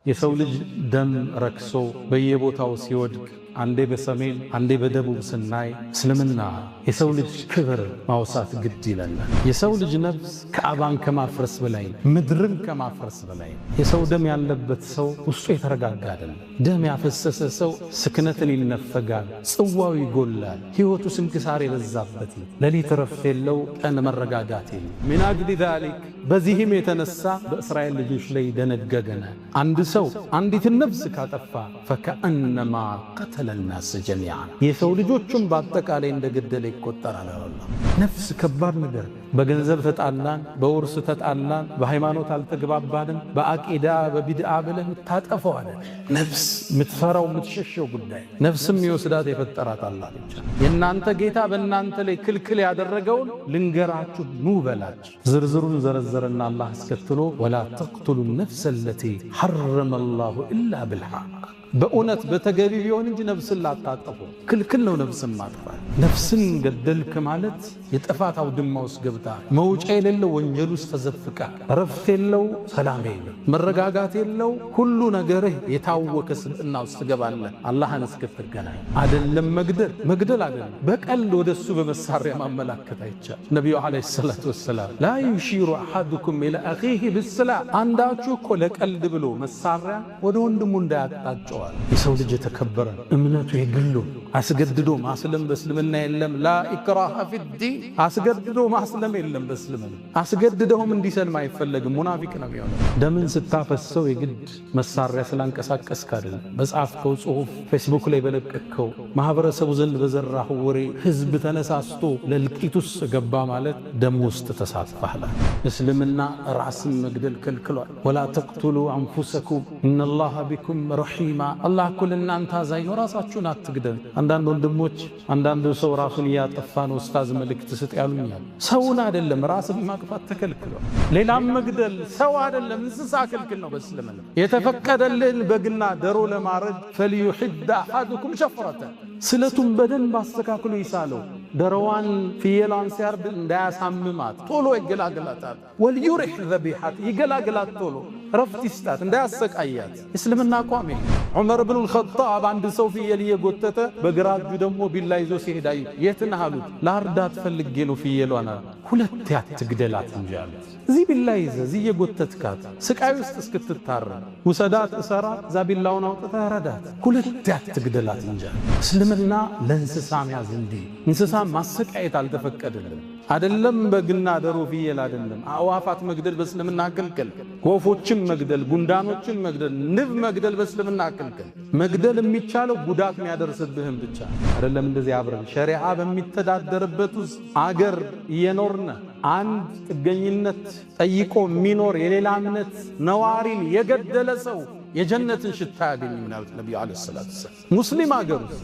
የሰው ልጅ ደም ረክሶ በየቦታው ሲወድቅ አንዴ በሰሜን አንዴ በደቡብ ስናይ እስልምና የሰው ልጅ ክብር ማውሳት ግድ ይለናል። የሰው ልጅ ነፍስ ከአባን ከማፍረስ በላይ፣ ምድርን ከማፍረስ በላይ። የሰው ደም ያለበት ሰው ውስጡ የተረጋጋ አይደለም። ደም ያፈሰሰ ሰው ስክነትን ይነፈጋል፣ ጽዋው ይጎላል፣ ሕይወቱ ስንክሳር የበዛበት፣ ሌሊት ረፍት የለው፣ ቀን መረጋጋት የለው። من أجل ذلك በዚህም የተነሳ በእስራኤል ልጆች ላይ ደነገገነ። አንድ ሰው አንዲትን ነፍስ ካጠፋ فكأنما قتل الناس جميعا የሰው ልጆቹን በአጠቃላይ እንደገደለ ይቆጠራል። አላህ ነፍስ ከባድ ነገር። በገንዘብ ተጣላን፣ በውርስ ተጣላን፣ በሃይማኖት አልተግባባንም፣ በአቂዳ በቢድዓ ብለን ታጠፈዋለን። ነፍስ የምትፈራው የምትሸሸው ጉዳይ ነፍስም የወስዳት የፈጠራት አላህ ብቻ። የእናንተ ጌታ በእናንተ ላይ ክልክል ያደረገውን ልንገራችሁ ኑ በላችሁ። ዝርዝሩን ዘረዘረና አላህ አስከትሎ ولا تقتلوا النفس التي حرم الله إلا بالحق በእውነት በተገቢ ቢሆን እንጂ ነፍስን ላታጠፉ ክልክል ነው። ነፍስን ማጥፋት ነፍስን ገደልክ ማለት የጥፋት አውድማ ውስጥ ገብታ መውጫ የሌለው ወንጀል ውስጥ ተዘፍቃ ረፍት የለው፣ ሰላም የለው፣ መረጋጋት የለው። ሁሉ ነገርህ የታወከ ስብዕና ውስጥ ትገባለህ አላህን እስክትገናኝ። አደለም መግደል መግደል አደለም በቀል ወደሱ በመሳሪያ ማመላከት አይቻል። ነቢዩ عليه الصلاة والسلام لا يشير أحدكم إلى أخيه بالسلاح አንዳችሁ እኮ ለቀልድ ብሎ መሳሪያ ወደ ወንድሙ እንዳያጣጨዋል። የሰው ልጅ የተከበረ እምነቱ የግሉ አስገድዶ ማስለም በእስልምና የለም። لا إكراه في الدين አስገድዶ ማስለም የለም በእስልምና። አስገድደውም እንዲሰልም አይፈለግም። ሙናፊቅ ነው የሚሆነው። ደምን ስታፈሰው የግድ መሳሪያ ስላንቀሳቀስክ አይደለም። በጻፍከው ጽሁፍ፣ ፌስቡክ ላይ በለቀቅከው፣ ማህበረሰቡ ዘንድ በዘራኸው ወሬ ህዝብ ተነሳስቶ ለእልቂት ውስጥ ገባ ማለት ደም ውስጥ ተሳትፈሃል። እስልምና ራስን መግደል ከልክሏል። ولا تقتلوا أنفسكم إن الله بكم رحيما አላህ እኮ ለእናንተ አዛኝ ነው፣ ራሳችሁን አትግደል። አንዳንድ ወንድሞች አንዳንድ ሰው ራሱን እያጠፋ ነው ኡስታዝ መልእክት ስጥ ያሉኛል። ሰውን አይደለም ራስን ማጥፋት ተከልክሏል። ሌላም መግደል ሰው አይደለም እንስሳ ክልክል ነው በእስልምና። የተፈቀደልህን በግና ደሮ ለማረድ فليحد أحدكم شفرته ስለቱን በደንብ አስተካክሎ ይሳለው። ደሮዋን ፍየሏን ሲያርድ እንዳያሳምማት ቶሎ ይገላግላታል። وليرح ذبيحته ይገላግላት፣ ቶሎ ረፍት ይስጣት፣ እንዳያሰቃያት። እስልምና አቋም ይሄ። ዑመር ብን አልኸጣብ አንድ ሰው ፍየል እየጎተተ በግራ እጁ ደግሞ ቢላ ይዞ ሲሄድ አዩ። የት ነህ አሉት። ላርዳት ፈልጌ ነው ፍየሏን አለ። ሁለቴ አትግደላት እንጂ አሉት። እዚህ ቢላ ይዘህ እዚህ እየጎተትካት ስቃይ ውስጥ እስክትታረም ውሰዳት፣ እሰራት፣ እዛ ቢላውን አውጥተህ ረዳት። ሁለቴ አትግደላት እንጂ። እስልምና ለእንስሳ ሚያዝ እንዲህ እንስሳ ማሰቃየት አልተፈቀደልም። አደለም በግና ደሮ ፍየል አደለም፣ አዕዋፋት መግደል በእስልምና ክልክል። ወፎችን መግደል፣ ጉንዳኖችን መግደል፣ ንብ መግደል በእስልምና ክልክል። መግደል የሚቻለው ጉዳት የሚያደርስብህም ብቻ አደለም። እንደዚህ አብረን ሸሪዓ በሚተዳደርበት ውስጥ አገር እየኖርነ አንድ ጥገኝነት ጠይቆ የሚኖር የሌላ እምነት ነዋሪን የገደለ ሰው የጀነትን ሽታ አያገኝም ያሉት ነቢዩ عليه الصلاة والسلام። ሙስሊም አገር ውስጥ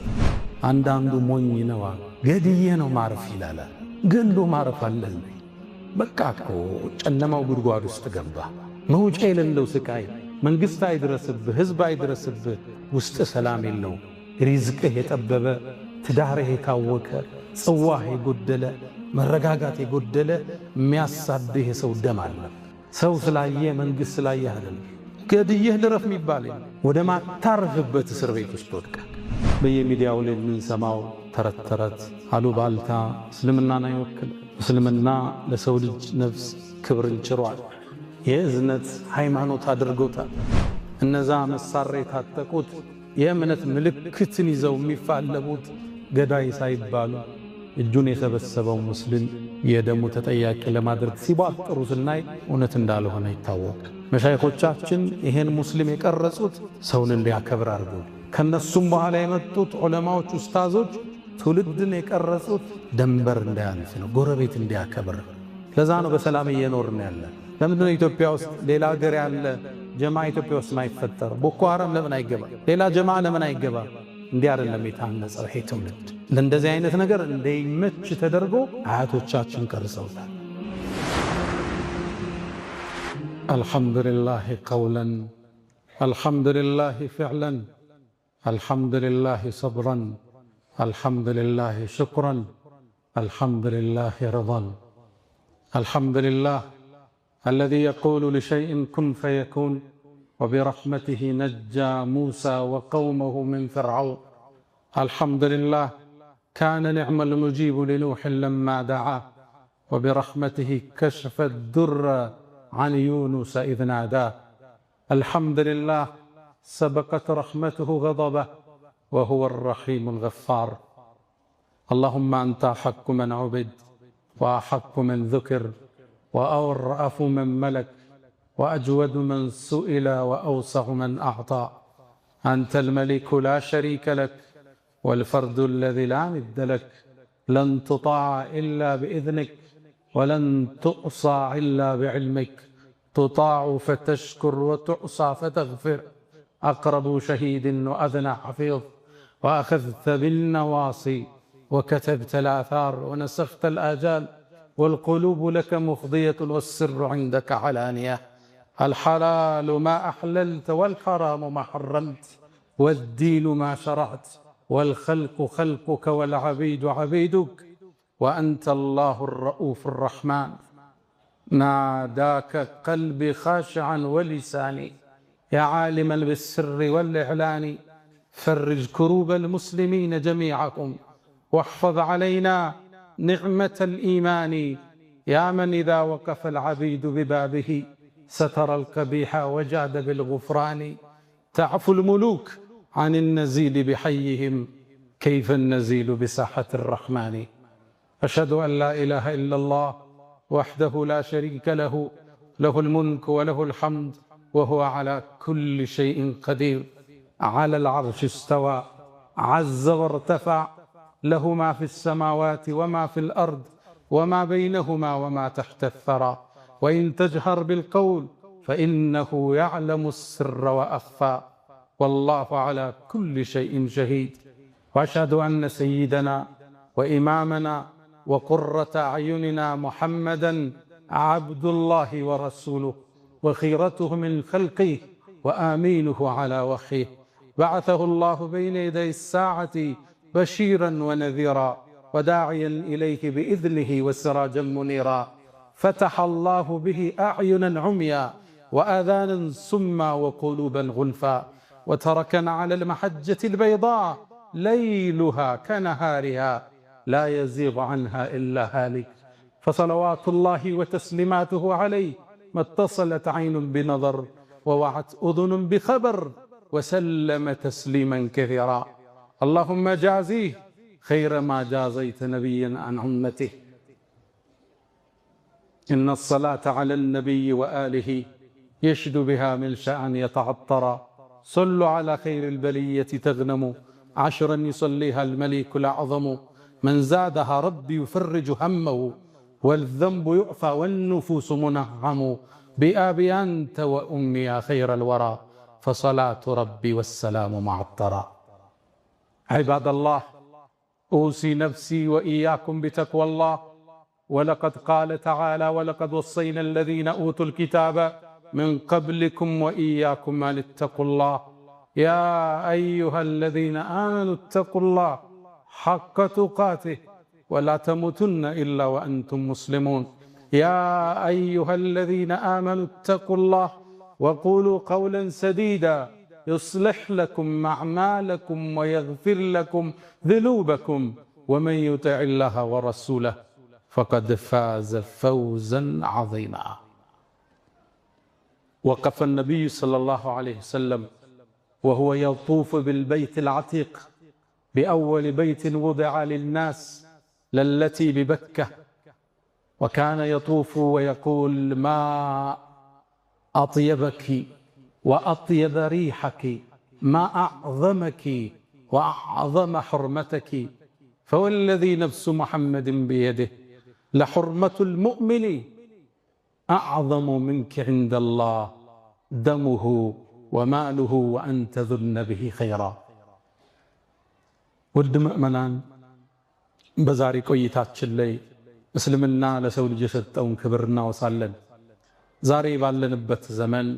አንዳንዱ ሞኝ ነዋ፣ ገድዬ ነው ማረፍ ይላል። ገሎ ማረፍ አለ። በቃ እኮ ጨለማው ጉድጓድ ውስጥ ገባ። መውጫ የሌለው ስቃይ፣ መንግስት አይድረስብህ፣ ህዝብ አይድረስብህ፣ ውስጥ ሰላም የለው፣ ሪዝቅህ የጠበበ፣ ትዳርህ የታወከ፣ ጽዋህ የጎደለ፣ መረጋጋት የጎደለ የሚያሳድህ የሰው ደም አለ። ሰው ስላየ መንግስት ስላየ አይደለም። ገድዬህ ልረፍ የሚባል ወደ ማታርፍበት እስር ቤት ውስጥ ወድቀ በየሚዲያው ላይ የምንሰማው ተረት ተረት አሉባልታ እስልምናን አይወክልም። እስልምና ለሰው ልጅ ነፍስ ክብርን ችሯል። የእዝነት ሃይማኖት አድርጎታል። እነዛ መሳሪያ የታጠቁት የእምነት ምልክትን ይዘው የሚፋለሙት ገዳይ ሳይባሉ እጁን የሰበሰበው ሙስሊም የደሙ ተጠያቂ ለማድረግ ሲቧጥሩ ስናይ እውነት እንዳልሆነ ይታወቅ። መሻይኾቻችን ይሄን ሙስሊም የቀረጹት ሰውን እንዲያከብር አድርገው፣ ከነሱም በኋላ የመጡት ዑለማዎች፣ ኡስታዞች ትውልድን የቀረጹት ደንበር እንዳያልፍ ነው፣ ጎረቤት እንዲያከብር። ለዛ ነው በሰላም እየኖርን ያለ። ለምንድን ነው ኢትዮጵያ ውስጥ ሌላ ሀገር ያለ ጀማ ኢትዮጵያ ውስጥ ማይፈጠር? ቦኮ ሐራም ለምን አይገባ? ሌላ ጀማ ለምን አይገባ? እንዲህ አይደለም የታነጸው ይሄ ትውልድ። ለእንደዚህ አይነት ነገር እንዳይመች ተደርጎ አያቶቻችን ቀርጸውታል። الحمد لله قولا الحمد لله فعلا الحمد لله صبرا الحمد لله شكرا الحمد لله رضا الحمد لله الذي يقول لشيء كن فيكون وبرحمته نجى موسى وقومه من فرعون. الحمد لله كان نعم المجيب لنوح لما دعاه، وبرحمته كشف الدر عن يونس إذ ناداه. الحمد لله سبقت رحمته غضبه وهو الرحيم الغفار. اللهم أنت أحق من عبد، وأحق من ذكر، وأرأف من ملك، وأجود من سئل، وأوسع من أعطى. أنت الملك لا شريك لك، والفرد الذي لا ند لك. لن تطاع إلا بإذنك، ولن تؤصى إلا بعلمك. تطاع فتشكر، وتعصى فتغفر. أقرب شهيد وأدنى حفيظ. وأخذت بالنواصي، وكتبت الآثار، ونسخت الآجال، والقلوب لك مفضية، والسر عندك علانية. الحلال ما أحللت، والحرام ما حرمت، والدين ما شرعت، والخلق خلقك، والعبيد عبيدك، وأنت الله الرؤوف الرحمن. ناداك قلبي خاشعا ولساني، يا عالما بالسر والإعلان. فرج كروب المسلمين جميعهم، واحفظ علينا نعمة الإيمان. يا من إذا وقف العبيد ببابه ستر القبيح وجاد بالغفران. تعفو الملوك عن النزيل بحيهم، كيف النزيل بساحة الرحمن. أشهد أن لا إله إلا الله وحده لا شريك له، له الملك وله الحمد، وهو على كل شيء قدير. على العرش استوى، عز وارتفع، له ما في السماوات وما في الأرض وما بينهما وما تحت الثرى. وإن تجهر بالقول فإنه يعلم السر وأخفى، والله على كل شيء شهيد. وأشهد أن سيدنا وإمامنا وقرة أعيننا محمدا عبد الله ورسوله، وخيرته من خلقه، وآمينه على وحيه. بعثه الله بين يدي الساعة بشيرا ونذيرا، وداعيا إليه بإذنه، وسراجا منيرا. فتح الله به أعينا عميا، وآذانا سما، وقلوبا غلفا، وتركنا على المحجة البيضاء ليلها كنهارها، لا يزيغ عنها إلا هالك. فصلوات الله وتسليماته عليه ما اتصلت عين بنظر، ووعت أذن بخبر، وسلم تسليما كثيرا. اللهم جازيه خير ما جازيت نبيا عن أمته. إن الصلاة على النبي وآله يشد بها من شأن يتعطر. صلوا على خير البلية تغنم، عشرا يصليها الملك الأعظم. من زادها ربي يفرج همه، والذنب يعفى والنفوس منعم. بأبي أنت وأمي يا خير الورى، فصلاة ربي والسلام معطرا. عباد الله، أوصي نفسي وإياكم بتقوى الله. ولقد قال تعالى: ولقد وصينا الذين أوتوا الكتاب من قبلكم وإياكم أن اتقوا الله. يا أيها الذين آمنوا اتقوا الله حق تقاته ولا تموتن إلا وأنتم مسلمون. يا أيها الذين آمنوا اتقوا الله وقولوا قولا سديدا يصلح لكم أعمالكم ويغفر لكم ذنوبكم، ومن يطع الله ورسوله فقد فاز فوزا عظيما. وقف النبي صلى الله عليه وسلم وهو يطوف بالبيت العتيق، بأول بيت وضع للناس للتي ببكة، وكان يطوف ويقول: ما أطيبك وأطيب ريحك، ما أعظمك وأعظم حرمتك، فوالذي نفس محمد بيده لحرمة المؤمن أعظم منك عند الله دمه وماله وأن تظن به خيرا። ውድ ምዕመናን፣ በዛሬ ቆይታችን ላይ እስልምና ለሰው ልጅ የሰጠውን ክብር እናወሳለን። ዛሬ ባለንበት ዘመን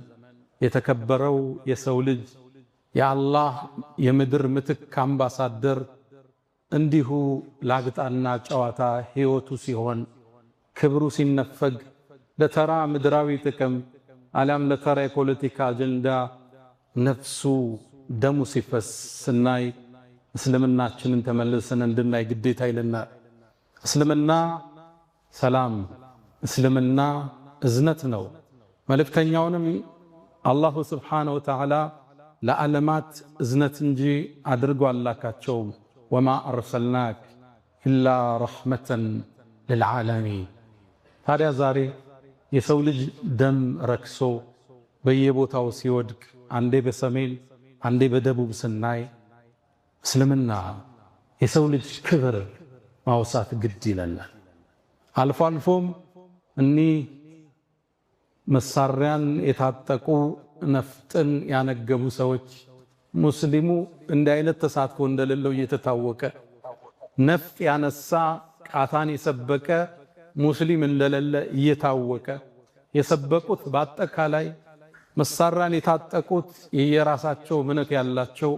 የተከበረው የሰው ልጅ፣ የአላህ የምድር ምትክ አምባሳደር፣ እንዲሁ ላግጣና ጨዋታ ሕይወቱ ሲሆን፣ ክብሩ ሲነፈግ፣ ለተራ ምድራዊ ጥቅም አሊያም ለተራ የፖለቲካ አጀንዳ ነፍሱ ደሙ ሲፈስ ስናይ እስልምናችንን ተመልሰን እንድናይ ግዴታ ይለናል። እስልምና ሰላም፣ እስልምና እዝነት ነው። መልእክተኛውንም አላሁ ስብሓነሁ ወተዓላ ለዓለማት እዝነት እንጂ አድርጎ አላካቸውም። ወማ አርሰልናክ ኢላ ረሕመተን ልልዓለሚን። ታዲያ ዛሬ የሰው ልጅ ደም ረክሶ በየቦታው ሲወድቅ አንዴ በሰሜን አንዴ በደቡብ ስናይ እስልምና የሰው ልጅ ክብር ማውሳት ግድ ይለናል። አልፎ አልፎም እኒህ መሳሪያን የታጠቁ ነፍጥን ያነገቡ ሰዎች ሙስሊሙ እንዲህ አይነት ተሳትፎ እንደሌለው እየተታወቀ ነፍጥ ያነሳ ቃታን የሰበቀ ሙስሊም እንደሌለ እየታወቀ የሰበቁት በአጠቃላይ መሳሪያን የታጠቁት የየራሳቸው እምነት ያላቸው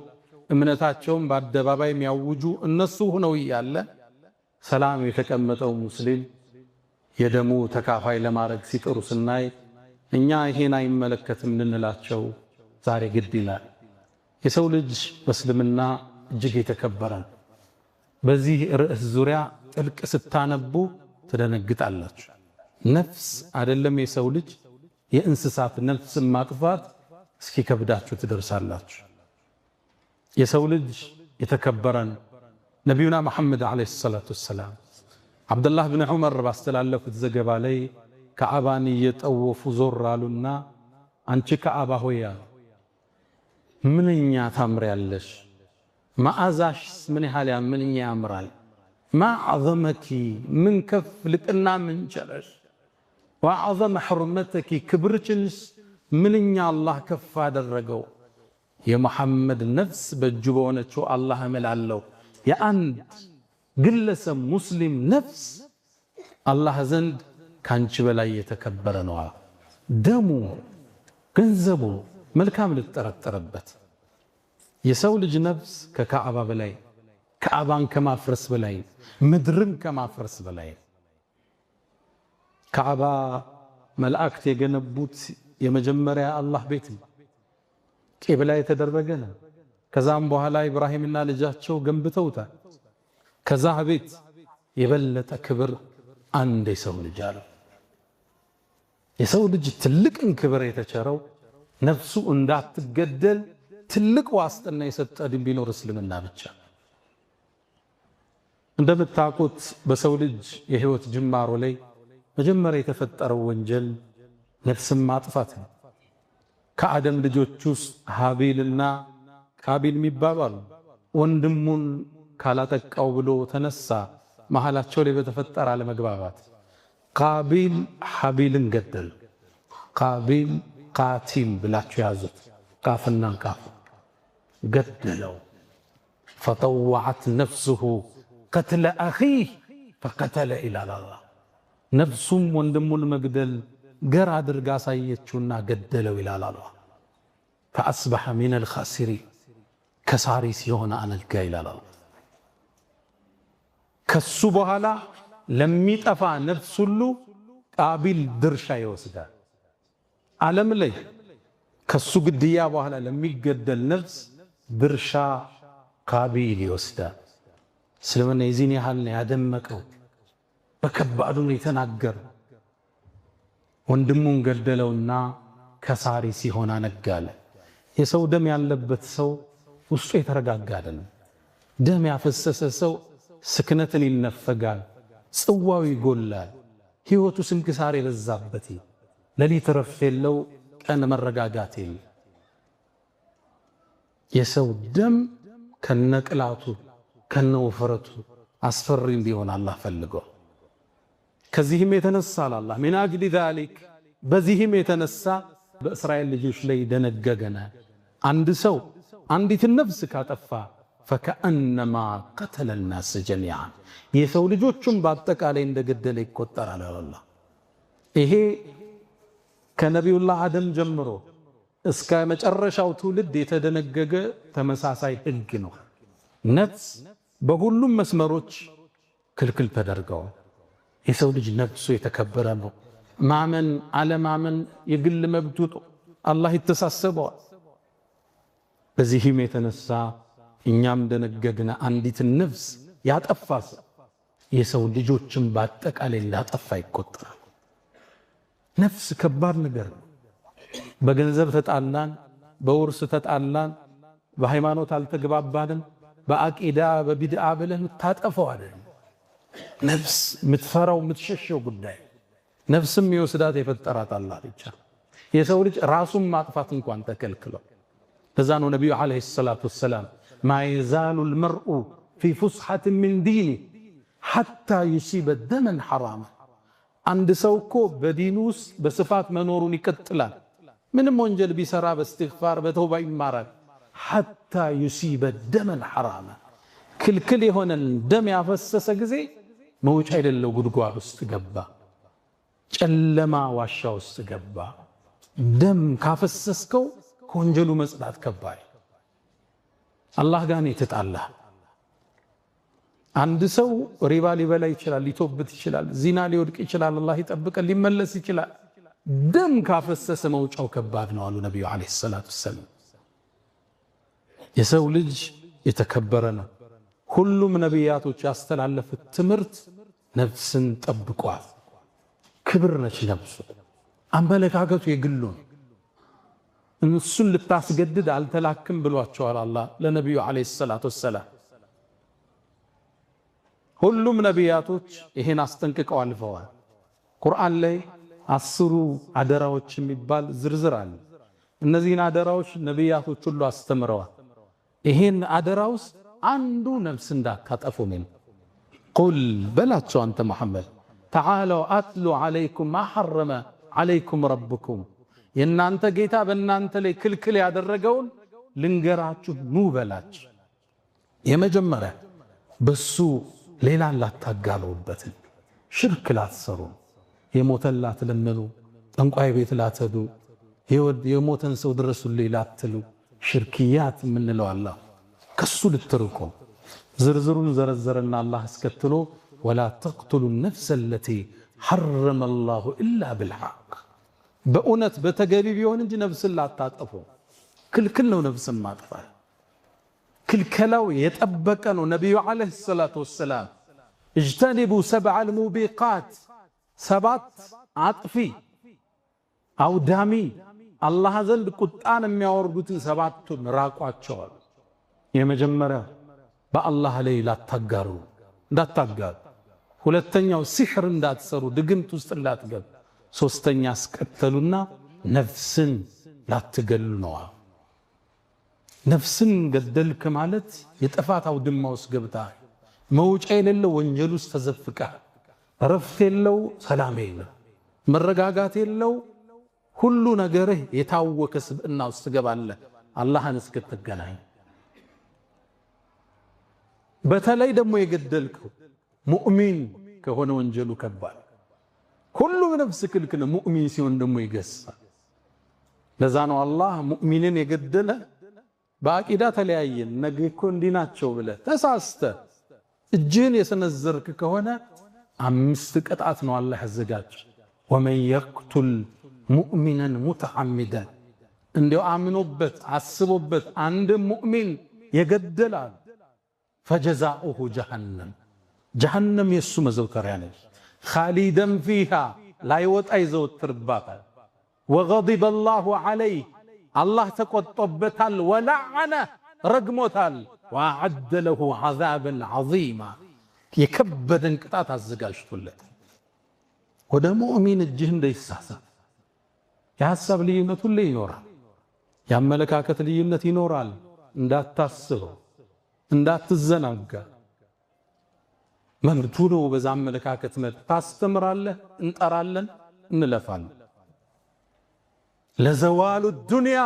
እምነታቸውን በአደባባይ የሚያውጁ እነሱ ሆነው እያለ ሰላም የተቀመጠው ሙስሊም የደሙ ተካፋይ ለማድረግ ሲጥሩ ስናይ እኛ ይሄን አይመለከትም ልንላቸው ዛሬ ግድ ይላል። የሰው ልጅ በእስልምና እጅግ የተከበረ ነው። በዚህ ርዕስ ዙሪያ ጥልቅ ስታነቡ ትደነግጣላችሁ። ነፍስ አይደለም የሰው ልጅ የእንስሳት ነፍስን ማጥፋት እስኪከብዳችሁ ትደርሳላችሁ። የሰው ልጅ የተከበረ ነው። ነቢዩና መሐመድ ዓለይሂ ሰላቱ ወሰላም ዓብደላህ ብን ዑመር ባስተላለፉት ዘገባ ላይ ከዓባን እየጠወፉ ዞር አሉና አንቺ ከዓባ ሆይ ምንኛ ታምሪያለሽ፣ መዓዛሽስ ምን ያህል ምንኛ ያምራል። ማ ዐዘመኪ ምን ከፍ ልቅና ምን ቸረሽ፣ ወዐዘመ ሕርመተኪ ክብርሽንስ ምንኛ አላህ ከፍ አደረገው። የመሐመድ ነፍስ በእጁ በሆነችው አላህ እምላለሁ የአንድ ግለሰብ ሙስሊም ነፍስ አላህ ዘንድ ካንቺ በላይ የተከበረ ነው። ደሙ፣ ገንዘቡ መልካም ልትጠረጠረበት። የሰው ልጅ ነፍስ ከካዕባ በላይ ካዕባን ከማፍረስ በላይ ምድርን ከማፍረስ በላይ። ካዕባ መላእክት የገነቡት የመጀመሪያ አላህ ቤት ነው። ቂብላ የተደረገ ነው። ከዛም በኋላ ኢብራሂምና ልጃቸው ገንብተውታል። ከዛ ቤት የበለጠ ክብር አንድ የሰው ልጅ አለው። የሰው ልጅ ትልቅን ክብር የተቸረው ነፍሱ እንዳትገደል ትልቅ ዋስትና የሰጠ ዲን ቢኖር እስልምና ብቻ። እንደምታውቁት በሰው ልጅ የህይወት ጅማሮ ላይ መጀመሪያ የተፈጠረው ወንጀል ነፍስን ማጥፋት ነው። ከአደም ልጆች ውስጥ ሃቢልና ቃቢል የሚባሉ አሉ። ወንድሙን ካላጠቃው ብሎ ተነሳ። መሃላቸው ላይ በተፈጠረ አለመግባባት ቃቢል ሐቢልን ገደል። ቃቢል ቃቲል ብላችሁ ያዙት። ቃፍና ቃፍ ገደለው። ፈጠወዐት ነፍሱሁ ቀትለ አኺህ ፈቀተለ ይላል አላህ። ነፍሱም ወንድሙን መግደል ገር አድርጋ አሳየችውና ገደለው ይላል አላህ። ፈአስበሐ ሚነል ኻሲሪን ከሳሪ ሲሆን አነጋ ይላል አላህ። ከሱ በኋላ ለሚጠፋ ነፍስ ሁሉ ቃቢል ድርሻ ይወስዳል። ዓለም ላይ ከሱ ግድያ በኋላ ለሚገደል ነፍስ ድርሻ ቃቢል ይወስዳል። እስልምና የዚህን ያህል ነው ያደመቀው፣ በከባዱ ነው የተናገረው። ወንድሙን ገደለውና ከሳሪ ሲሆን አነጋለ። የሰው ደም ያለበት ሰው ውስጡ የተረጋጋ አይደለም። ደም ያፈሰሰ ሰው ስክነትን ይነፈጋል፣ ጽዋው ይጎላል፣ ሕይወቱ ስንክሳር የበዛበት፣ ሌሊት ረፍት የለው፣ ቀን መረጋጋት የለው። የሰው ደም ከነቅላቱ ከነውፍረቱ አስፈሪ እንዲሆን አላህ ፈልገው። ከዚህም የተነሳ አላህ من أجل ذلك በዚህም የተነሳ በእስራኤል ልጆች ላይ ደነገገነ። አንድ ሰው አንዲትን ነፍስ ካጠፋ فكأنما قتل الناس جميعا የሰው ልጆቹን በአጠቃላይ እንደገደለ ይቆጠራል። አላህ ይሄ ከነቢዩላህ አደም ጀምሮ እስከ መጨረሻው ትውልድ የተደነገገ ተመሳሳይ ሕግ ነው። ነፍስ በሁሉም መስመሮች ክልክል ተደርገዋል። የሰው ልጅ ነፍሱ የተከበረ ነው። ማመን አለማመን የግል መብቱ አላህ ይተሳሰበዋል። በዚህም የተነሳ እኛም ደነገግነ አንዲትን ነፍስ ያጠፋ ሰው የሰው ልጆችን በአጠቃላይ ላጠፋ ይቆጠራል። ነፍስ ከባድ ነገር ነው። በገንዘብ ተጣላን፣ በውርስ ተጣላን፣ በሃይማኖት አልተግባባንም፣ በአቂዳ በቢድዓ ብለህ የምታጠፋው አይደለም። ነፍስ የምትፈራው የምትሸሸው ጉዳይ ነፍስም የወስዳት የፈጠራት አላህ ብቻ። የሰው ልጅ ራሱን ማጥፋት እንኳን ተከልክሏል። ለዛ ነው ነቢዩ عليه الصلاة والسلام ما يزال المرء في فسحة من دينه حتى يصيب دما حراما። አንድ ሰው እኮ በዲኑ ውስጥ በስፋት መኖሩን ይቀጥላል። ምንም ወንጀል ቢሰራ በእስትግፋር በተውባ ይማራል። حتى يصيب دما حراما፣ ክልክል የሆነን ደም ያፈሰሰ ጊዜ መውጫ የሌለው ጉድጓድ ውስጥ ገባ፣ ጨለማ ዋሻ ውስጥ ገባ። ደም ካፈሰስከው ከወንጀሉ መጽዳት ከባድ፣ አላህ ጋር ነው የተጣላህ። አንድ ሰው ሪባ ሊበላ ይችላል፣ ሊቶብት ይችላል፣ ዚና ሊወድቅ ይችላል፣ አላህ ይጠብቀን፣ ሊመለስ ይችላል። ደም ካፈሰሰ መውጫው ከባድ ነው አሉ ነቢዩ ዓለይሂ ሰላቱ ወሰላም። የሰው ልጅ የተከበረ ነው። ሁሉም ነቢያቶች ያስተላለፉት ትምህርት ነፍስን ጠብቋል። ክብር ነች ነፍሱ። አመለካከቱ የግሉ ነው። እሱን ልታስገድድ አልተላክም ብሏቸዋል አላህ ለነቢዩ ዓለይሂ ሰላቱ ወሰላም። ሁሉም ነቢያቶች ይሄን አስጠንቅቀው አልፈዋል። ቁርአን ላይ 10 አደራዎች የሚባል ዝርዝር አለ። እነዚህን አደራዎች ነቢያቶች ሁሉ አስተምረዋል። ይሄን አደራ ውስጥ አንዱ ነፍስ እንዳታጠፉ ነው። ቁል በላቸው አንተ መሐመድ ተዓለው አትሉ ዓለይኩም ማ ሐረመ ዓለይኩም ረብኩም፣ የእናንተ ጌታ በእናንተ ላይ ክልክል ያደረገውን ልንገራችሁ ኑ በላቸው። የመጀመሪያ በሱ ሌላን ላታጋሩበት፣ ሽርክ ላትሰሩ፣ የሞተን ላትለምኑ፣ ጠንቋይ ቤት ላትሄዱ፣ የሞተን ሰው ድረሱልኝ ላትሉ፣ ሽርክያት የምንለው አላህ ከሱ ልትርቁ። ዝርዝሩን ዘረዘረና አላህ አስከትሎ ወላ ተቅቱሉ ነፍሰ ለቲ ሐረመ ላሁ ኢላ ብልሐቅ፣ በእውነት በተገቢ ቢሆን እንጂ ነፍስን ላታጠፉ። ክልክል ነው ነፍስን ማጥፋት። ክልከላው የጠበቀ ነው። ነቢዩ ዓለይሂ ሰላቱ ወሰላም እጅተኒቡ ሰብዐል ሙቢቃት፣ 7 አጥፊ አውዳሚ አላህ ዘንድ ቁጣን የሚያወርዱትን 7ቱን ራቋቸዋል። የመጀመሪያ በአላህ ላይ ላታጋሩ እንዳታጋሩ፣ ሁለተኛው ሲሕር እንዳትሰሩ ድግምት ውስጥ እንዳትገቡ፣ ሶስተኛ አስቀተሉና ነፍስን ላትገሉ ነዋ። ነፍስን ገደልክ ማለት የጥፋት አውድማ ውስጥ ገብተሃል። መውጫ የሌለው ወንጀል ውስጥ ተዘፍቀሃል። እረፍት የለው፣ ሰላም የለው፣ መረጋጋት የለው። ሁሉ ነገርህ የታወከ ስብዕና ውስጥ ትገባለህ አላህን እስክትገናኝ። በተለይ ደግሞ የገደልከው ሙእሚን ከሆነ ወንጀሉ ከባድ። ሁሉም ነፍስ ክልክል፣ ሙእሚን ሲሆን ደግሞ ይገሳል። ለዛ ነው አላህ ሙእሚንን የገደለ በአቂዳ ተለያየን ነገ እኮ እንዲህ ናቸው ብለህ ተሳስተህ እጅህን የሰነዘርክ ከሆነ 5 ቅጣት ነው አላህ ያዘጋጀው። ወመን የቅቱል ሙእሚነን ሙተዓሚደን፣ እንዲያው አምኖበት አስቦበት አንድ ሙእሚን የገደላል ፈጀዛኡሁ ጀሃነም፣ ጀሃነም የሱ መዘውተሪያ ነች። ኻሊደን ፊሃ ላይወጣ ይዘወትርባታል። ወገዲበ አላሁ ዐለይህ አላህ ተቆጥቶበታል። ወለዐነ ረግሞታል። ወአዐደ ለሁ ዐዛበን ዐዚማ የከበደን ቅጣት አዘጋጅቶለታል። ወደ ሙእሚን እጅህ እንዳይሳሳት። የሐሳብ ልዩነት ሁሌ ይኖራል። የአመለካከት ልዩነት ይኖራል። እንዳታስበው፣ እንዳትዘናጋ። መብቱ ነው። በዛ አመለካከት መብት ታስተምራለህ፣ እንጠራለን፣ እንለፋለን። ለዘዋሉ ዱንያ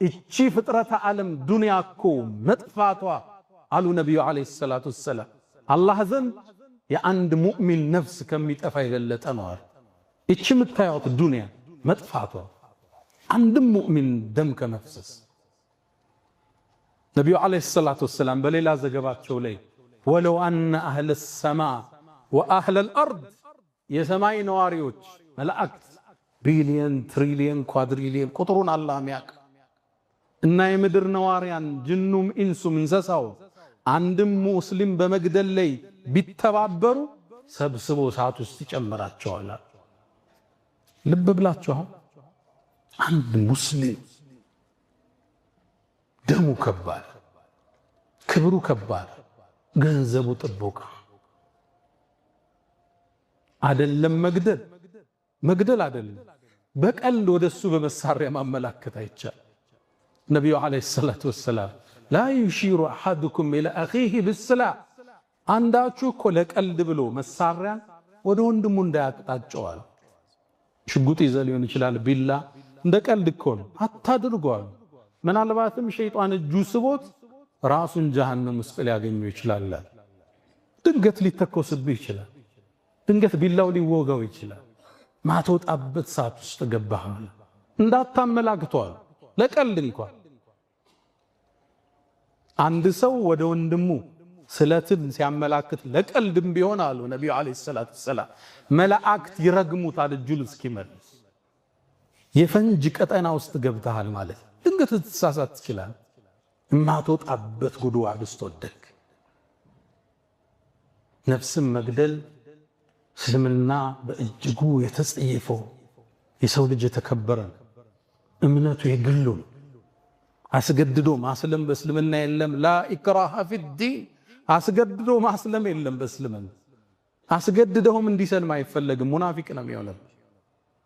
እቺ ፍጥረተ ዓለም ዱንያ እኮ መጥፋቷ አሉ ነቢዩ ዓለይሂ ሰላቱ ወሰላም አላህ ዘንድ የአንድ ሙእሚን ነፍስ ከሚጠፋ የበለጠ ነው አሉ። እቺ የምታዩት ዱንያ መጥፋቷ አንድም ሙእሚን ደም ከመፍሰስ። ነቢዩ ዓለይሂ ሰላቱ ወሰላም በሌላ ዘገባቸው ላይ ወለው አነ አህለ ሰማ ወአህለ አልአርድ የሰማይ ነዋሪዎች መላእክት ቢሊየን፣ ትሪሊየን፣ quadrillion ቁጥሩን አላህ ሚያውቅ እና የምድር ነዋሪያን ጅኑም ኢንሱም እንስሳው አንድም ሙስሊም በመግደል ላይ ቢተባበሩ ሰብስቦ እሳት ውስጥ ይጨምራቸዋል። ልብ ብላችኋል። አንድ ሙስሊም ደሙ ከባድ፣ ክብሩ ከባድ፣ ገንዘቡ ጥበቃ አደለም። መግደል መግደል አደለም፣ በቀልድ ወደሱ በመሳሪያ ማመላከት አይቻል። ነቢዩ عليه الصلاة والسلام لا يشير أحدكم إلى أخيه بالسلاح፣ አንዳችሁ እኮ ለቀልድ ብሎ መሳሪያ ወደ ወንድሙ እንዳያቅጣጨዋል። ሽጉጥ ይዘ ሊሆን ይችላል፣ ቢላ እንደ ቀልድ እኮ ነው፣ አታድርጓል። ምናልባትም ሸይጣን እጁ ስቦት ራሱን ጀሃነም ውስጥ ሊያገኘው ይችላል። ድንገት ሊተኮስብህ ይችላል። ድንገት ቢላው ሊወጋው ይችላል። ማትወጣበት ሰዓት ውስጥ ገባህ እንዳታመላክቷል። ለቀልድ እንኳን አንድ ሰው ወደ ወንድሙ ስለትን ሲያመላክት ለቀልድም ቢሆን አሉ ነቢዩ عليه الصلاة والسلام መላእክት ይረግሙታል እጁን እስኪመልስ። የፈንጅ ቀጠና ውስጥ ገብተሃል ማለት ድንገት ልትሳሳት ትችላለህ። የማትወጣበት ጉድጓድ ውስጥ ወደቅ። ነፍስን መግደል እስልምና በእጅጉ የተጸየፈው የሰው ልጅ የተከበረ ነው። እምነቱ የግሉ ነው። አስገድዶ ማስለም በእስልምና የለም። لا إكراه في الدين፣ አስገድዶ ማስለም የለም በእስልምና። አስገድደውም እንዲሰልም አይፈለግም። ሙናፊቅ ነው የሚሆነው።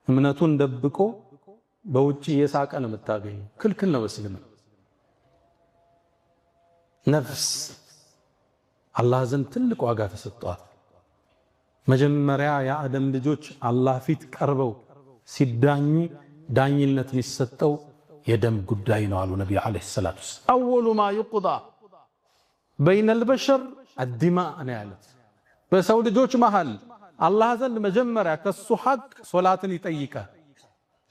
እምነቱን ደብቆ በውጭ እየሳቀ ነው የምታገኘው። ክልክል ነው በእስልምና። ነፍስ አላህ ዘንድ ትልቅ ዋጋ ተሰጥቷል። መጀመሪያ የአደም ልጆች አላህ ፊት ቀርበው ሲዳኙ ዳኝነት የሚሰጠው የደም ጉዳይ ነው አሉ ነቢዩ عليه الصلاة والسلام። أول ما يقضى بين البشر الدماء ነው ያሉት። በሰው ልጆች መሃል አላህ ዘንድ መጀመሪያ ከሱ ሐቅ ሶላትን ይጠይቃል።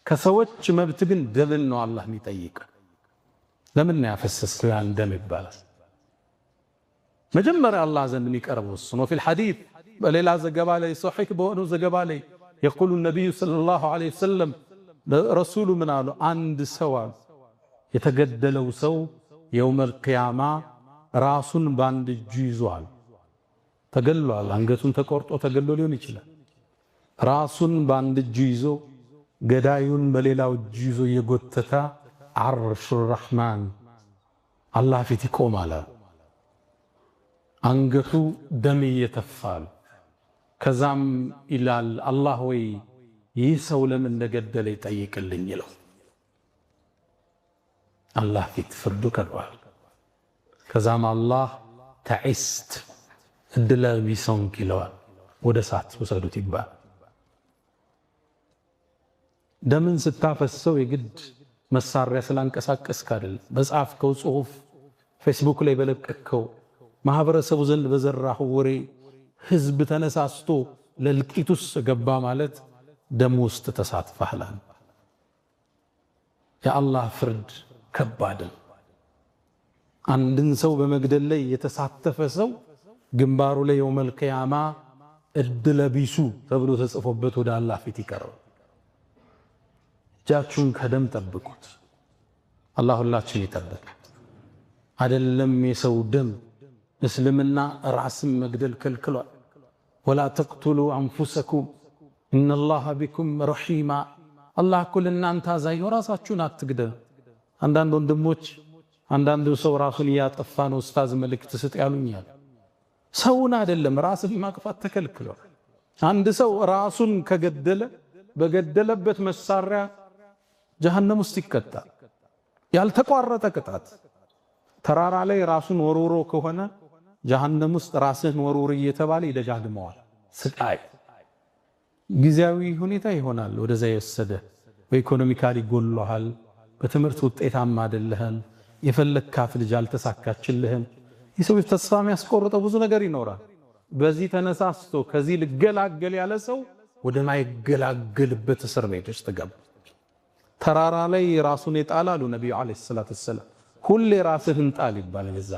ከሰዎች መብት ግን ደምን ነው አላህ የሚጠይቅ። ለምን ነው ያፈሰስከው ያን ደም ይባላል። መጀመሪያ አላህ ዘንድ የሚቀርበው እሱ ነው። في الحديث በሌላ ዘገባ ላይ ሶሒህ በሆነው ዘገባ ላይ يقول النبي صلى الله عليه وسلم ረሱሉ ምን አሉ? አንድ ሰው አሉ የተገደለው ሰው يوم القيامة ራሱን በአንድ እጁ ይዟል። ተገሏል። አንገቱን ተቆርጦ ተገሎ ሊሆን ይችላል። ራሱን በአንድ እጁ ይዞ ገዳዩን በሌላው እጁ ይዞ እየጎተተ عرش الرحمن አላህ ፊት ይቆማል። አንገቱ ደም እየተፋል። ከዛም ይላል አላህ ወይ ይህ ሰው ለምን እንደገደለ ይጠይቅልኝ ይለው። አላህ ፊት ፍርዱ ቀርቧል። ከዛም አላህ تعست እድለ ቢስ ሆንክ ይለዋል። ወደ እሳት ውሰዱት ይባል። ደምን ስታፈሰው የግድ መሳሪያ ስላንቀሳቀስክ አይደለም። በጻፍከው ጽሁፍ፣ ፌስቡክ ላይ በለቀቅከው፣ ማህበረሰቡ ዘንድ በዘራኸው ወሬ ህዝብ ተነሳስቶ ለእልቂት ውስጥ ገባ ማለት ደም ውስጥ ተሳትፈሃል። የአላህ ፍርድ ከባድ ነው። አንድን ሰው በመግደል ላይ የተሳተፈ ሰው ግንባሩ ላይ يوم القيامة እድለ ቢሱ ተብሎ ተጽፎበት ወደ አላህ ፊት ይቀርባል። እጃችሁን ከደም ጠብቁት። አላህ ሁላችን ይጠብቅ። አይደለም የሰው ደም እስልምና ራስን መግደል ከልክሏል። ولا تقتلوا أنفسكم إن الله بكم رحيما። አላህ እኮ ለእናንተ አዛኝ ነው፣ ራሳችሁን አትግደሉ። አንዳንድ ወንድሞች አንዳንዱ ሰው ራሱን እያጠፋ ነው ኡስታዝ መልእክት ስጥ ያሉኛል። ሰውን አይደለም ራስን ማጥፋት ተከልክሏል። አንድ ሰው ራሱን ከገደለ በገደለበት መሳሪያ ጀሀነም ውስጥ ይቀጣል። ያልተቋረጠ ቅጣት። ተራራ ላይ ራሱን ወርውሮ ከሆነ ጀሀነም ውስጥ ራስህን ወርውር እየተባለ ይደጋግመዋል። ስቃይ ጊዜያዊ ሁኔታ ይሆናል ወደዛ የወሰደ በ economically ጎሎሃል፣ በትምህርት ውጤታማ አይደለህም፣ የፈለግካት ልጅ አልተሳካችልህም። የሰው ልጅ ተስፋ የሚያስቆርጠው ብዙ ነገር ይኖራል። በዚህ ተነሳስቶ ከዚህ ልገላገል ያለ ሰው ወደማይገላገልበት እስር ቤት ውስጥ ገባ። ተራራ ላይ ራሱን የጣለ አሉ ነቢዩ عليه الصلاة والسلام፣ ሁሌ ራስህን ጣል ይባላል። እዛ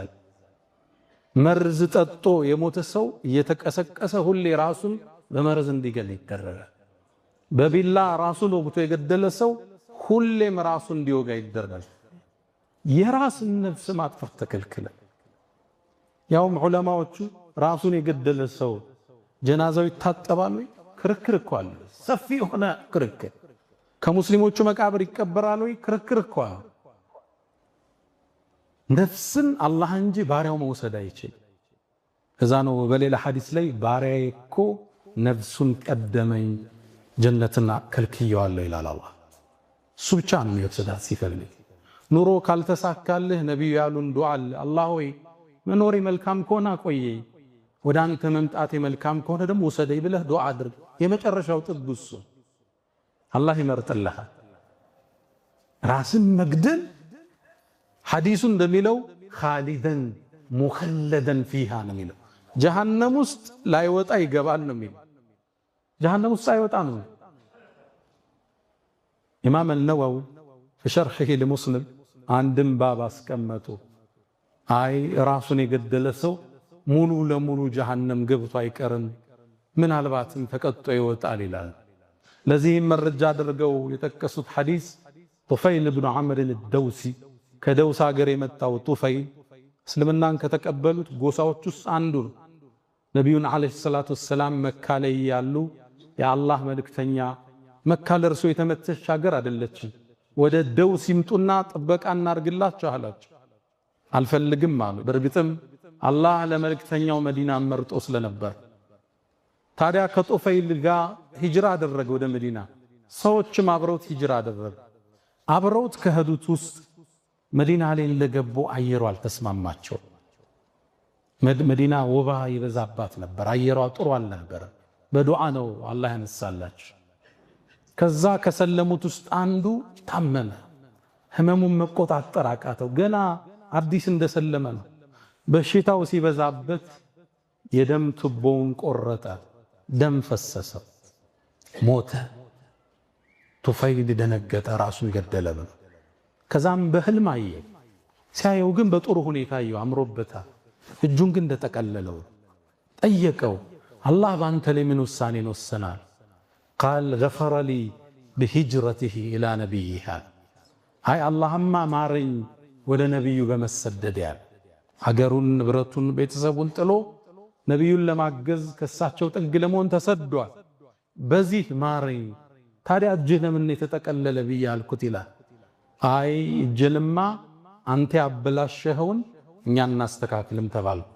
መርዝ ጠጥቶ የሞተ ሰው እየተቀሰቀሰ ሁሌ ራሱን በመርዝ እንዲገል ይደረጋል። በቢላ ራሱን ወግቶ የገደለ ሰው ሁሌም ራሱን እንዲወጋ ይደረጋል። የራስን ነፍስ ማጥፋት ተከልክለ። ያውም ዑለማዎቹ ራሱን የገደለ ሰው ጀናዛው ይታጠባል ወይ? ክርክር እኮ አለ፣ ሰፊ የሆነ ክርክር። ከሙስሊሞቹ መቃብር ይቀበራል ወይ? ክርክር እኮ አለ። ነፍስን አላህ እንጂ ባሪያው መውሰድ አይችልም። እዛ ነው በሌላ ሐዲስ ላይ ባሪያዬ እኮ ነፍሱን ቀደመኝ ጀነትና ከልክየዋለሁ ይላል አላህ። እሱ ብቻ ነው የሚወስዳት ሲፈልግ። ኑሮ ካልተሳካልህ ነቢዩ ያሉን ዱዓ አለ። አላህ ሆይ መኖሬ መልካም ከሆነ አቆየኝ፣ ወደ አንተ መምጣቴ መልካም ከሆነ ደግሞ ውሰደኝ ብለህ ዱዓ አድርግ። የመጨረሻው ጥግ እሱ፣ አላህ ይመርጥልሃል። ራስን መግደል ሐዲሱ እንደሚለው خالدا مخلدا فيها ነው የሚለው። ጀሃነም ውስጥ ላይወጣ ይገባል ነው የሚለው። ጀሃነም ውስጥ አይወጣ ነው። ኢማም አልነወዊ في شرحه لمسلم አንድም ባብ አስቀመጡ። አይ ራሱን የገደለ ሰው ሙሉ ለሙሉ ጀሃነም ገብቶ አይቀርም፣ ምናልባትም ተቀጥቶ ይወጣል ይላል። ለዚህም መረጃ አድርገው የጠቀሱት ሐዲስ ጡፈይል ብኑ ዐምር ደውሲ፣ ከደውስ ሀገር የመጣው ጡፈይል እስልምናን ከተቀበሉት ጎሳዎች ውስጥ አንዱ ነው። ነቢዩን عليه الصلاة والسلام መካ ላይ ያሉ የአላህ መልእክተኛ መካ ለእርሶ የተመቸች ሀገር አይደለችም፣ ወደ ደውስ ይምጡና ጥበቃ እናርግላቸው አላቸው። አልፈልግም አሉ። በእርግጥም አላህ ለመልእክተኛው መዲና መርጦ ስለነበር። ታዲያ ከጦፈይል ጋር ሂጅራ አደረገ ወደ መዲና። ሰዎችም አብረውት ሂጅራ አደረገ። አብረውት ከሄዱት ውስጥ መዲና ላይ እንደገቡ አየሩ አልተስማማቸው። መዲና ወባ ይበዛባት ነበር፣ አየሯ ጥሩ አልነበረ። በዱዓ ነው አላህ ያነሳላቸው። ከዛ ከሰለሙት ውስጥ አንዱ ታመመ። ህመሙን መቆጣጠር አቃተው። ገና አዲስ እንደሰለመ ነው። በሽታው ሲበዛበት የደም ቱቦውን ቆረጠ፣ ደም ፈሰሰው፣ ሞተ። ቱፈይል ደነገጠ፣ ራሱን ገደለ ብሎ። ከዛም በህልም አየ። ሲያየው ግን በጥሩ ሁኔታ አየው፣ አምሮበታል። እጁን ግን እንደጠቀለለው ጠየቀው። አላህ በአንተ ላይ ምን ውሳኔን ወሰናል? قال غفر لي بهجرته إلى نبيه። አይ አላህማ ማረኝ ወደ ነቢዩ በመሰደድ ያለ። ሀገሩን፣ ንብረቱን፣ ቤተሰቡን ጥሎ ነቢዩን ለማገዝ ከሳቸው ጥግ ለመሆን ተሰዷል። በዚህ ማረኝ። ታዲያ እጅህ ለምን የተጠቀለለ ብዬ አልኩት ይላል። አይ እጅንማ አንተ ያበላሸኸውን እኛ እናስተካክልም ተባልኩ።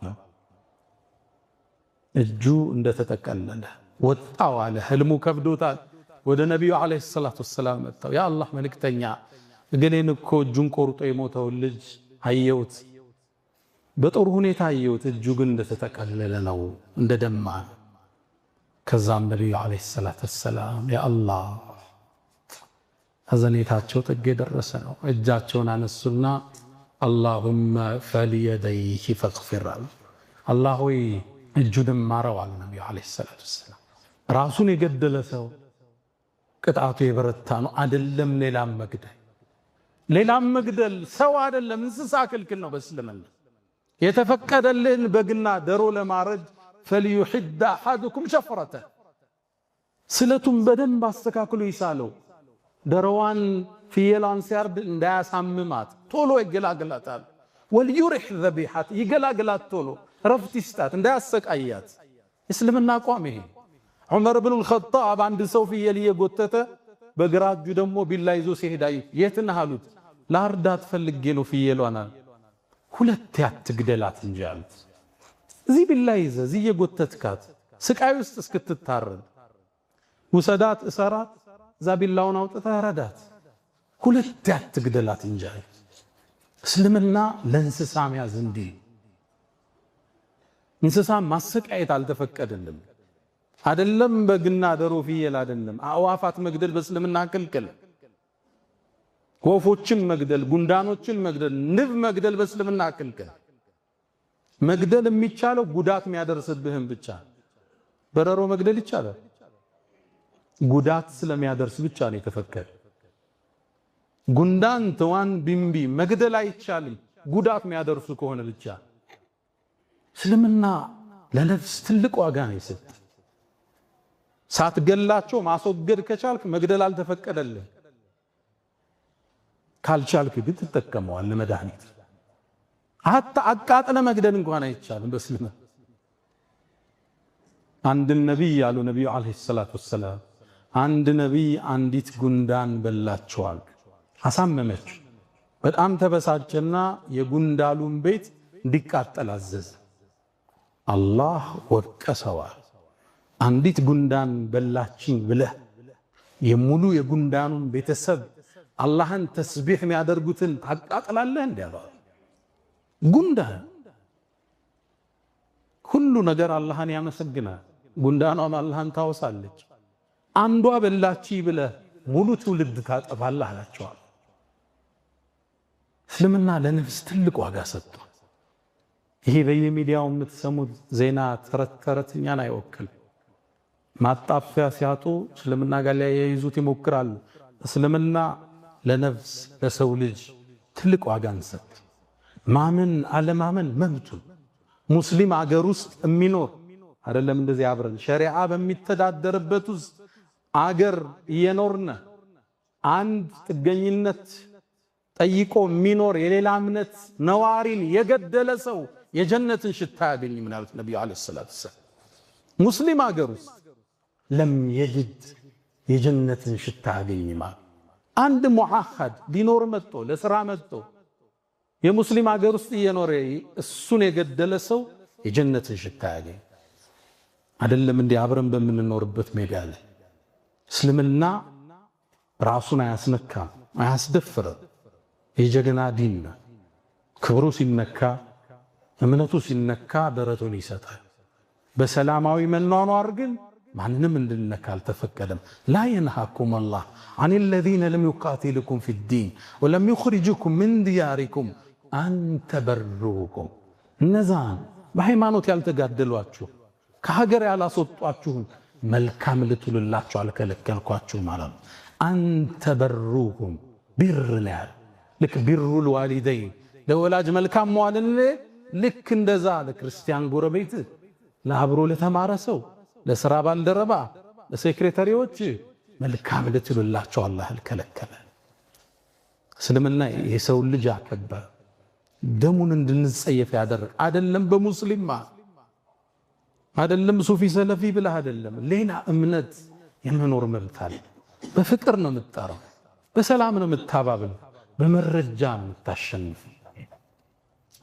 እጁ እንደተጠቀለለ ወጣው አለ። ህልሙ ከብዶታል። ወደ ነቢዩ عليه الصلاة والسلام መጣው። የአላህ መልእክተኛ እገሌን እኮ እጁን ቆርጦ የሞተውን ልጅ አየሁት፣ በጥሩ ሁኔታ አየሁት፣ እጁ ግን እንደተጠቀለለ ነው፣ እንደደማ ነው። ከዛም ነቢዩ عليه الصلاة والسلام يا الله ሐዘኔታቸው ጥግ የደረሰ ነው። እጃቸውን አነሱና اللهم فليديه فاغفر አሉ። አላህ ሆይ እጁንም ማረው አሉ ነቢዩ عليه الصلاة والسلام። ራሱን የገደለ ሰው ቅጣቱ የበረታ ነው። አይደለም ሌላም መግደል፣ ሌላም መግደል ሰው አይደለም እንስሳ ክልክል ነው በእስልምና። የተፈቀደልህን በግና ደሮ ለማረድ فليحد أحدكم شفرته፣ ስለቱን በደንብ አስተካክሎ ይሳለው። ደሮዋን ፍየሏን ሲያርድ እንዳያሳምማት ቶሎ ይገላግላታል። وليرح ذبيحته ይገላግላት፣ ቶሎ ረፍት ይስጣት፣ እንዳያሰቃያት። እስልምና አቋም ይሄ። ዑመር ብኑል ኸጣብ አንድ ሰው ፍየል እየጎተተ በግራ እጁ ደግሞ ቢላ ይዞ ሲሄድ የት ነህ አሉት። ላርዳት ፈልጌ ነው ፍየሏን አለ። ሁለቴ አትግደላት እንጂ አሉት። እዚህ ቢላ ይዘህ እዚህ እየጎተትካት ስቃይ ውስጥ እስክትታረድ ውሰዳት፣ እሰራት፣ እዛ ቢላውን አውጥተህ ረዳት። ሁለቴ አትግደላት እንጂ አሉት። እስልምና ለእንስሳ መያዝ እንዲህ እንስሳ ማሰቃየት አልተፈቀደልም። አይደለም በግና ደሮ ፍየል አይደለም፣ አዕዋፋት መግደል በእስልምና ክልክል። ወፎችን መግደል፣ ጉንዳኖችን መግደል፣ ንብ መግደል በእስልምና ክልክል። መግደል የሚቻለው ጉዳት የሚያደርስብህም ብቻ። በረሮ መግደል ይቻላል፣ ጉዳት ስለሚያደርስ ብቻ ነው የተፈቀደ። ጉንዳን፣ ትዋን፣ ቢምቢ መግደል አይቻልም፣ ጉዳት የሚያደርሱ ከሆነ ብቻ። እስልምና ለነፍስ ትልቅ ዋጋ ነው የሰጠ። ሳትገላቸው ማስወገድ ከቻልክ መግደል አልተፈቀደልህ። ካልቻልክ ግን ትጠቀመዋለህ መድኃኒት። ሐታ አቃጥለ መግደል እንኳን አይቻልም በእስልምና። አንድ ነብይ አሉ ነብዩ አለይሂ ሰላቱ ወሰላም፣ አንድ ነብይ አንዲት ጉንዳን በላቸዋል፣ አሳመመችው። በጣም ተበሳጨና የጉንዳሉን ቤት እንዲቃጠል አዘዘ። አላህ ወቀሰዋል። አንዲት ጉንዳን በላችኝ ብለህ የሙሉ የጉንዳኑን ቤተሰብ አላህን ተስቢህ የሚያደርጉትን ታቃጥላለህ? እንዴ አለው። ጉንዳን ሁሉ ነገር አላህን ያመሰግናል። ጉንዳኗም አላህን ታወሳለች። አንዷ በላች ብለህ ሙሉ ትውልድ ታጠፋለህ አላቸዋል። እስልምና ለነፍስ ትልቅ ዋጋ ሰጥቷል። ይሄ በየሚዲያው የምትሰሙት ዜና ተረት ተረት እኛን አይወክልም። ማጣፊያ ሲያጡ እስልምና ጋር ሊያያይዙት ይሞክራሉ። እስልምና ለነፍስ ለሰው ልጅ ትልቅ ዋጋን ሰጥ። ማመን አለማመን መብቱ። ሙስሊም አገር ውስጥ የሚኖር አይደለም እንደዚህ አብረን ሸሪዓ በሚተዳደርበት ውስጥ አገር እየኖርነ አንድ ጥገኝነት ጠይቆ የሚኖር የሌላ እምነት ነዋሪን የገደለ ሰው የጀነትን ሽታ ያገኝ ምን አሉት ነብዩ አለይሂ ሰላቱ ወሰላም። ሙስሊም አገር ውስጥ ለም የጅድ የጀነትን ሽታ ያገኝ ማለት አንድ ሙአኸድ ሊኖር መጥቶ ለስራ መጥቶ የሙስሊም አገር ውስጥ እየኖረ እሱን የገደለ ሰው የጀነትን ሽታ ያገኝ አይደለም እንዴ አብረን በምንኖርበት ሜዳ ላይ እስልምና ራሱን አያስነካም፣ አያስደፍርም። የጀግና ዲን ነው። ክብሩ ሲነካ እምነቱ ሲነካ ደረቱን ይሰጣል። በሰላማዊ መኗኗር ግን ማንንም እንድንነካ አልተፈቀደም። لا ينهاكم الله عن الذين لم يقاتلوكم في الدين ولم يخرجوكم من دياركم أن تبروهم። እነዛን በሃይማኖት ያልተጋደሏችሁ ከሀገር ያላስወጧችሁን መልካም ልትውሉላችሁ አልከለከልኳችሁ ማለት ነው። أن تبروهم بر ነው ያለው። ልክ بر الوالدين ለወላጅ መልካም መዋልን ልክ እንደዛ ለክርስቲያን ጎረቤት፣ ለአብሮ ለተማረ ሰው፣ ለስራ ባልደረባ፣ ለሴክሬታሪዎች መልካም ልትሉላቸው አላህ አልከለከለ። እስልምና የሰው ልጅ አከበረ፣ ደሙን እንድንጸየፍ ያደረግ አይደለም። በሙስሊማ አይደለም ሱፊ ሰለፊ ብለህ አይደለም፣ ሌላ እምነት የመኖር መብት አለ። በፍቅር ነው የምትጠራው፣ በሰላም ነው የምታባብል፣ በመረጃ ነው የምታሸንፍ።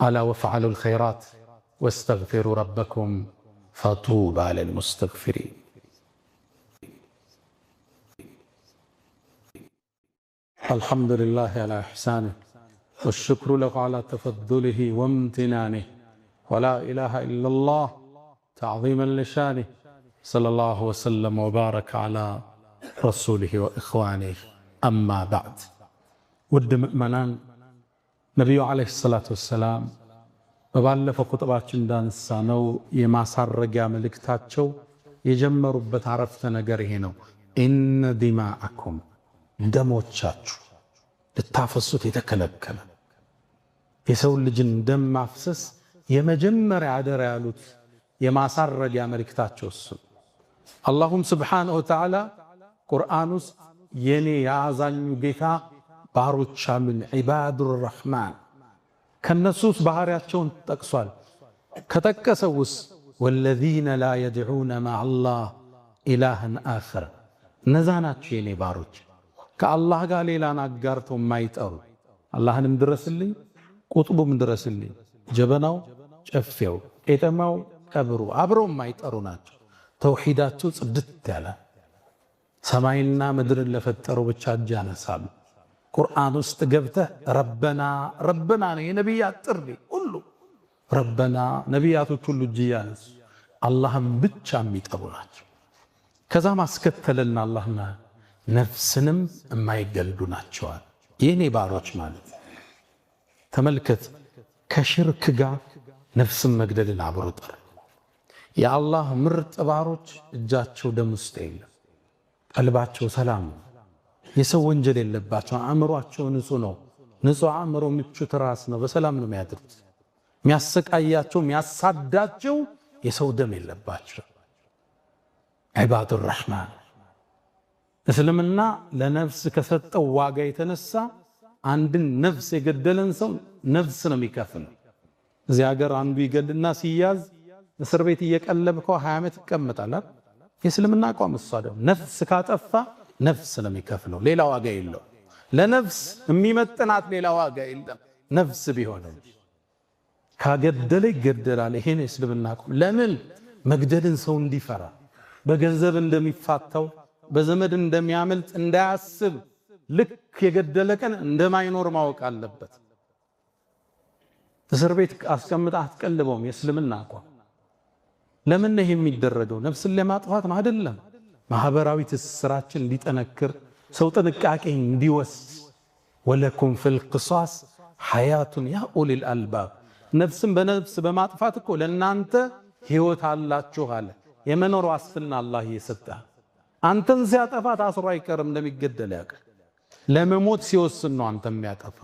ألا وافعلوا الخيرات واستغفروا ربكم فطوبى للمستغفرين። الحمد لله على إحسانه والشكر له على تفضله وامتنانه ولا إله إلا الله تعظيما لشانه صلى الله وسلم وبارك على رسوله وإخوانه أما بعد። ውድ ምእመናን ነቢዩ ዓለይሂ ሰላቱ ወሰላም በባለፈው ኹጥባችን እንዳነሳነው የማሳረጊያ መልእክታቸው የጀመሩበት አረፍተ ነገር ይሄ ነው። ኢነ ዲማአኩም ደሞቻችሁ ልታፈሱት የተከለከለ። የሰው ልጅን ደም ማፍሰስ የመጀመሪያ አደራ ያሉት የማሳረጊያ መልእክታቸው እሱ። አላሁም ስብሓነሁ ወተዓላ ቁርአን ውስጥ የኔ የአዛኙ ጌታ ባሮች አሉኝ ዒባዱር ረሕማን፣ ከነሱ ውስጥ ባህሪያቸውን ጠቅሷል። ከጠቀሰው ውስጥ ወለዚነ ላ የድዑነ መዐላህ ኢላህን አኸር፣ እነዛ ናቸው የኔ ባሮች ከአላህ ጋር ሌላን አጋርተው የማይጠሩ። አላህንም ድረስልኝ፣ ቁጥቡም ድረስልኝ፣ ጀበናው፣ ጨፌው፣ ቄጠማው፣ ቀብሩ አብረው የማይጠሩ ናቸው። ተውሂዳቸው ጽድት ያለ ሰማይና ምድርን ለፈጠሩ ብቻ እጅ ያነሳሉ። ቁርአን ውስጥ ገብተህ ረበና ረበና ነው የነቢያት ጥሪ ሁሉ ረበና፣ ነቢያቶች ሁሉ እጅ ያነሱ አላህን ብቻ የሚጠሩ ናቸው። ከዛ ማስከተልና አላህና ነፍስንም የማይገልዱ ናቸዋል የኔ ባሮች ማለት። ተመልከት፣ ከሽርክ ጋር ነፍስን መግደልን አብሮ ጠራ። የአላህ ምርጥ ባሮች እጃቸው ደም ውስጥ የለም፣ ቀልባቸው ሰላም ነው። የሰው ወንጀል የለባቸው፣ አእምሯቸው ንጹህ ነው። ንጹህ አእምሮ ምቹ ትራስ ነው። በሰላም ነው የሚያድሩት። የሚያሰቃያቸው የሚያሳዳቸው የሰው ደም የለባቸው። عباد الرحمن። እስልምና ለነፍስ ከሰጠው ዋጋ የተነሳ አንድን ነፍስ የገደለን ሰው ነፍስ ነው የሚከፍለው። እዚህ ሀገር አንዱ ይገልና ሲያዝ እስር ቤት እየቀለብከው 20 ዓመት ይቀመጣል። የእስልምና አቋም እሱ አይደለም። ነፍስ ካጠፋ ነፍስ ነው የሚከፍለው፣ ሌላ ዋጋ የለው። ለነፍስ የሚመጥናት ሌላ ዋጋ የለም። ነፍስ ቢሆንም ካገደለ ይገደላል። ይሄን የእስልምና አቋም። ለምን መግደልን ሰው እንዲፈራ፣ በገንዘብ እንደሚፋታው፣ በዘመድ እንደሚያመልጥ እንዳያስብ፣ ልክ የገደለ ቀን እንደማይኖር ማወቅ አለበት። እስር ቤት አስቀምጣ አትቀልበውም። የእስልምና አቋም ለምን ነው የሚደረገው? ነፍስን ለማጥፋት ነው አይደለም። ማህበራዊ ትስስራችን እንዲጠነክር፣ ሰው ጥንቃቄ እንዲወስድ። ولكم في القصاص حياة يا أولي الألباب። ነፍስን በነፍስ በማጥፋት እኮ ለእናንተ ህይወት አላችሁ አለ። የመኖር ዋስትና አላህ እየሰጠ፣ አንተን ሲያጠፋ ታስሮ አይቀርም፣ እንደሚገደል ያውቃል። ለመሞት ሲወስን ነው አንተ የሚያጠፋ።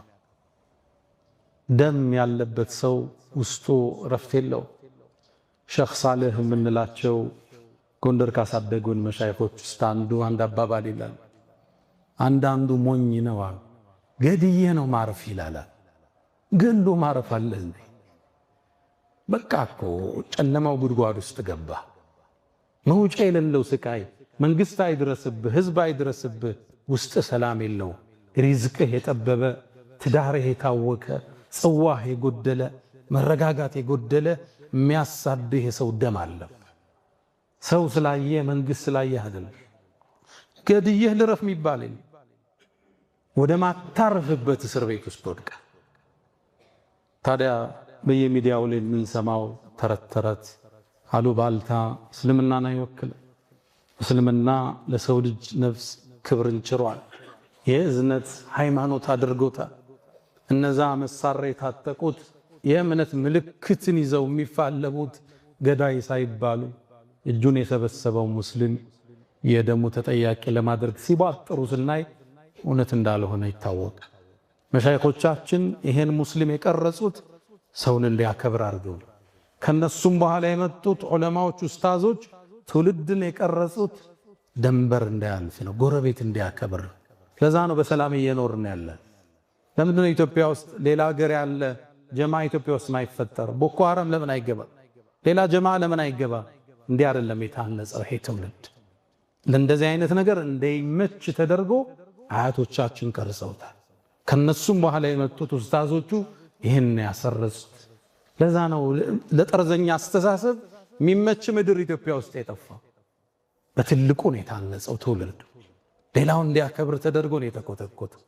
ደም ያለበት ሰው ውስጡ ረፍት የለው። ሸኽ ሳልህ የምንላቸው ጎንደር ካሳደጉን መሻይኾች ውስጥ አንዱ አንድ አባባል ይላል። አንዳንዱ ሞኝ ነው አሉ። ገድዬ ነው ማረፍ ይላል። ገሎ ማረፍ አለ እንዴ? በቃ እኮ ጨለማው ጉድጓድ ውስጥ ገባ። መውጫ የሌለው ስቃይ፣ መንግስት አይድረስብህ፣ ህዝብ አይድረስብህ፣ ውስጥ ሰላም የለው። ሪዝቅህ የጠበበ፣ ትዳርህ የታወከ፣ ጽዋህ የጎደለ፣ መረጋጋት የጎደለ፣ የሚያሳድህ የሰው ደም አለ። ሰው ስላየ፣ መንግስት ስላየ አይደለም። ገድዬህ ልረፍ የሚባል ወደ ማታርፍበት እስር ቤት ውስጥ ወድቃ። ታዲያ በየሚዲያው ላይ የምንሰማው ተረት ተረት፣ አሉባልታ እስልምናን አይወክልም። እስልምና ለሰው ልጅ ነፍስ ክብርን ችሯል። የእዝነት ሃይማኖት አድርጎታል። እነዛ መሳሪያ የታጠቁት፣ የእምነት ምልክትን ይዘው የሚፋለሙት ገዳይ ሳይባሉ እጁን የሰበሰበው ሙስሊም የደሙ ተጠያቂ ለማድረግ ሲቧጥሩ ስናይ እውነት እንዳልሆነ ይታወቃል። መሻይኾቻችን ይሄን ሙስሊም የቀረጹት ሰውን እንዲያከብር አድርገው፣ ከነሱም በኋላ የመጡት ዑለማዎች፣ ኡስታዞች ትውልድን የቀረጹት ደንበር እንዳያልፍ ነው፣ ጎረቤት እንዲያከብር። ለዛ ነው በሰላም እየኖርን ያለ። ለምንድነው ኢትዮጵያ ውስጥ ሌላ ሀገር ያለ ጀማ ኢትዮጵያ ውስጥ ማይፈጠር? ቦኮ ሐራም ለምን አይገባ? ሌላ ጀማ ለምን አይገባ? እንዲህ አይደለም የታነጸው ይሄ ትውልድ። ለእንደዚህ አይነት ነገር እንዳይመች ተደርጎ አያቶቻችን ቀርጸውታል። ከነሱም በኋላ የመጡት ኡስታዞቹ ይህን ያሰረጹት። ለዛ ነው ለጠርዘኛ አስተሳሰብ የሚመች ምድር ኢትዮጵያ ውስጥ የጠፋ። በትልቁ ነው የታነጸው ትውልዱ። ሌላውን እንዲያከብር ተደርጎ ነው የተኮተኮተው።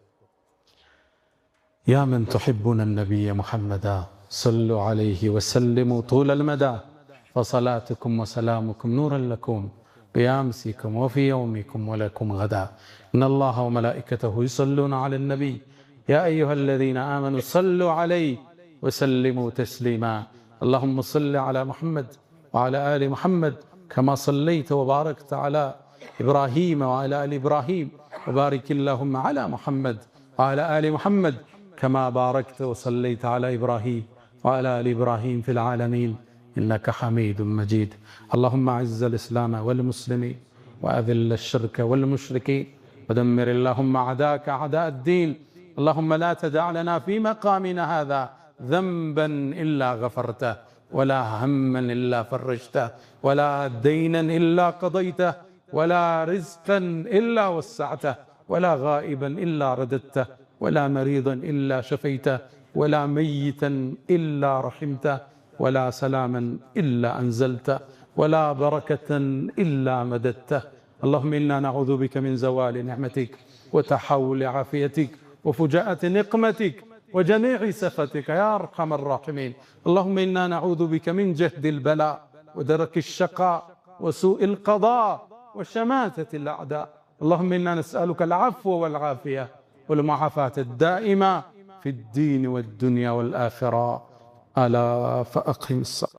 يا من تحبون النبي محمدا صلوا عليه وسلموا طول المدى، فصلاتكم وسلامكم نورا لكم بأمسكم وفي يومكم ولكم غدا. إن الله وملائكته يصلون على النبي يا أيها الذين آمنوا صلوا عليه وسلموا تسليما. اللهم صل على محمد وعلى آل محمد كما صليت وباركت على إبراهيم وعلى آل إبراهيم، وبارك اللهم على محمد وعلى آل محمد كما باركت وصليت على إبراهيم وعلى آل إبراهيم في العالمين إنك حميد مجيد. اللهم أعز الإسلام والمسلمين وأذل الشرك والمشركين ودمر اللهم أعداءك أعداء الدين. اللهم لا تدع لنا في مقامنا هذا ذنبا إلا غفرته، ولا هما إلا فرجته، ولا دينا إلا قضيته، ولا رزقا إلا وسعته، ولا غائبا إلا رددته، ولا مريضا إلا شفيته، ولا ميتا إلا رحمته، ولا سلاما إلا أنزلته، ولا بركة إلا مددته. اللهم إنا نعوذ بك من زوال نعمتك وتحول عافيتك وفجاءة نقمتك وجميع سخطك يا أرحم الراحمين. اللهم إنا نعوذ بك من جهد البلاء ودرك الشقاء وسوء القضاء وشماتة الأعداء. اللهم إنا نسألك العفو والعافية والمعافاة الدائمة في الدين والدنيا والآخرة. ألا فأقم الصلاة.